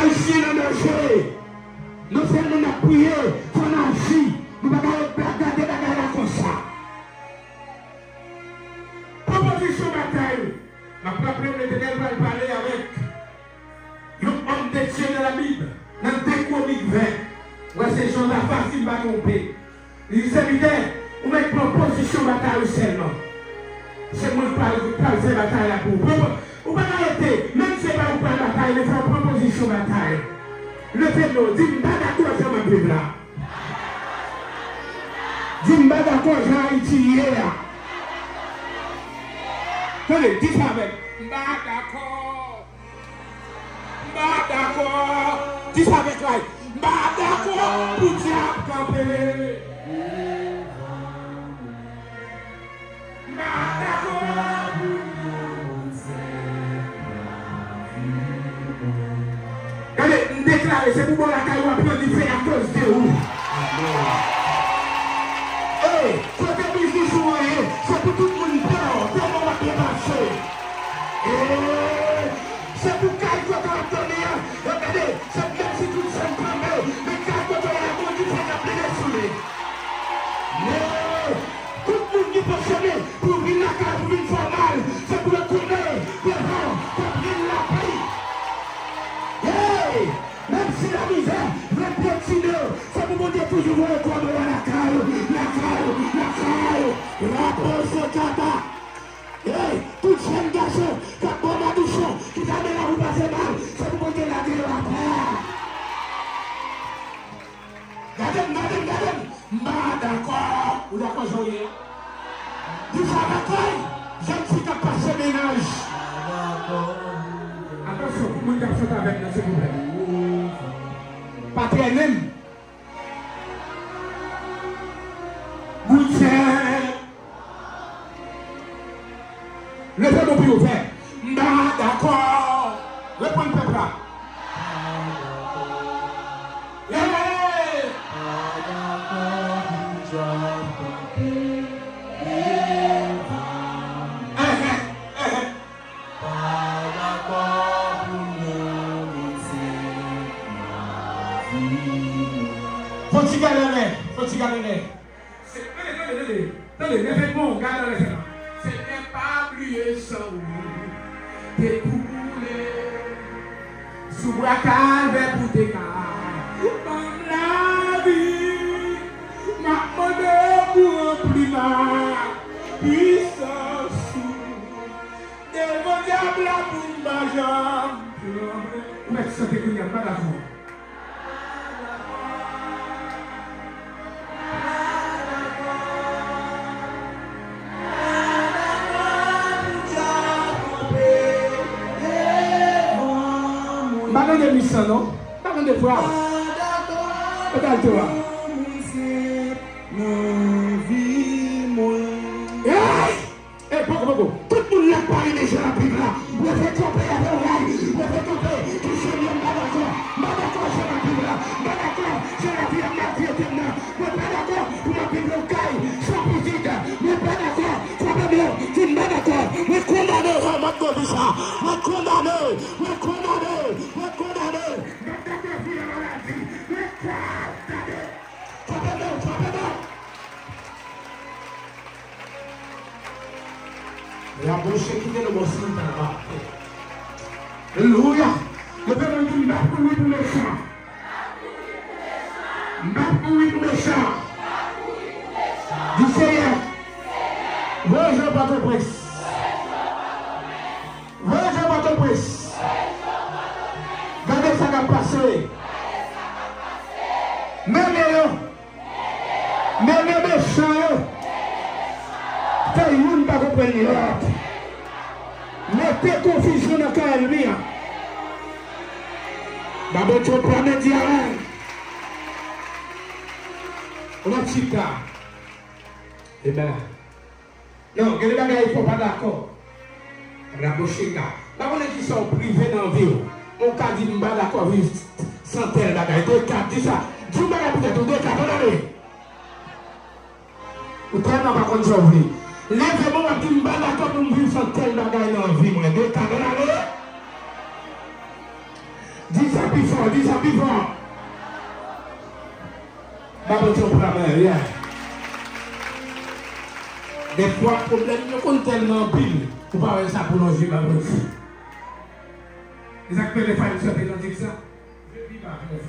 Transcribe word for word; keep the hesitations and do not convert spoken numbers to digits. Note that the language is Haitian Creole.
Ayisyen an danje. Non sèlman n ap priye, fò n aji. Nou pa ka ret gade bagay la konsa. Pwopozisyon batay. M ap raple w, Letènèl pral pale avèk yon òm de Dye nan Labib, nan de Kwonik ven. Ou wè, se Jozafa, si m pa twonpe. Li di, sèvitè, ou mèt pran pozisyon batay ou sèlman. Se mwen k pral, pral fè batay la pou ou. Pran, ou pa ka rete, menm si se pa ou k pral batay, men fò w pran pozisyon batay. Leve men w, di, "M pa dakò jan m ap viv la." Di, "M pa dakò jan Ayiti ye a." Tande, di sa avè m. M pa dakò. M pa dakò. Di sa avèk kray. M pa dakò pou dyab kanpe. M pa dakò pou Gade, m deklare, se pou bò lakay ou ap pran dife akoz de ou. Ey, kote biznis ou an ye, se pou tout moun pè w, kòman w ap depase. Ey, se pou kay kote w ap dòmi an, e gade, se menm si tout zòn kanpe, men kay kote w ye a, gon dife k ap leve sou li. Men, tout moun ki panse men pou vin lakay, pou vin fè w mal, se pou yo tonbe devan pòt vil lapli. Hey! Menm si lamizè vle pyetine w, se pou Bondye toujou voye kòdon lakay ou, lakay ou, lakay ou. Rapo sokata. Hey! Tout jèn gason k ap ba w madichon, ki ta gen lavi pase mal, se pou Bondye lage yo atè. Gade m, gade m, gade m. M pa dakò. Ou dakò jan w ye a? Di sa avèk kòy. Jèn fi k ap pase mennaj. Atansyon pou moun k ap chante avè m nan, silvouplè. Pa trennen m. Boudyè. Leve men w pi ouvè. M pa dakò. Reponn pèp la. Hey! Ehè, ehè. Fò ti gade anlè, fò ti gade anlè. Se, tande, tande, tande. Tande, leve men w, gade anlè sèlman. Senyè, pa bliye san ou te koule sou bwa Kalvè pou te ka ban m lavi. M ap mande w pou ranpli m ak pwisans ou. Devan dyab la pou m pa janm tranble. Ou mèt chante kounye a, m pa dakò. M pa tande mis lan non. M pa tande vwa. Kote alto a? Hey! E poko, poko. Tout moun la k pa renmen jan l ap viv la, leve kanpe avè w la. Leve kanpe. Di, Senyè, m pa dakò. M pa dakò jan m ap viv la. M pa dakò jan lavi a maltrete m nan. Mwen pa dakò pou m ap viv nan kay san pitit. Mwen pa dakò. Frape men w, di, m pa dakò. Mwen kondane w. Mwen kondane. Mwen kondane. Mwen kondane. M pa dakò vi a maladi. Mwen kondane. Frape men w, frape men w. Raboche kite nou bò santa la. Alelouya. Leve men w, di, m p ap kouri pou mechan. M p ap kouri pou mechan. Di, Senyè, voye jan Pòtoprens. Voye jan Pòtoprens. Gade sa k ap pase. Mennen yo. Mennen mechan yo. Fè youn pa konprann lòt. Mete konfizyon nan kay ènmi an. Ba Bondye yon pwa men di amèn. Ou nan chita. Amen. Non, gen de bagay fò w pa dakò. Rabochenga. M pa konnen kisa w prive nan vi w. Ou ka di, "M pa dakò viv san tèl bagay." De ka, di sa. Di yon bagay pou tèt ou, de ka, bonn ane. Ou tèlman pa konn sa w vle. Leve men w, w ap di, "M pa dakò pou m viv san tèl bagay nan vi mwen." De ka, bonn ane. Di sa pi fò, di sa pi fò. Ba Bondye yon pla men, yeah. Dèfwa pwoblèm yo konn tèlman anpil, ou pa wè sa pou lonje ba Bondye. E sa k fè lè fwa m chante kantik sa.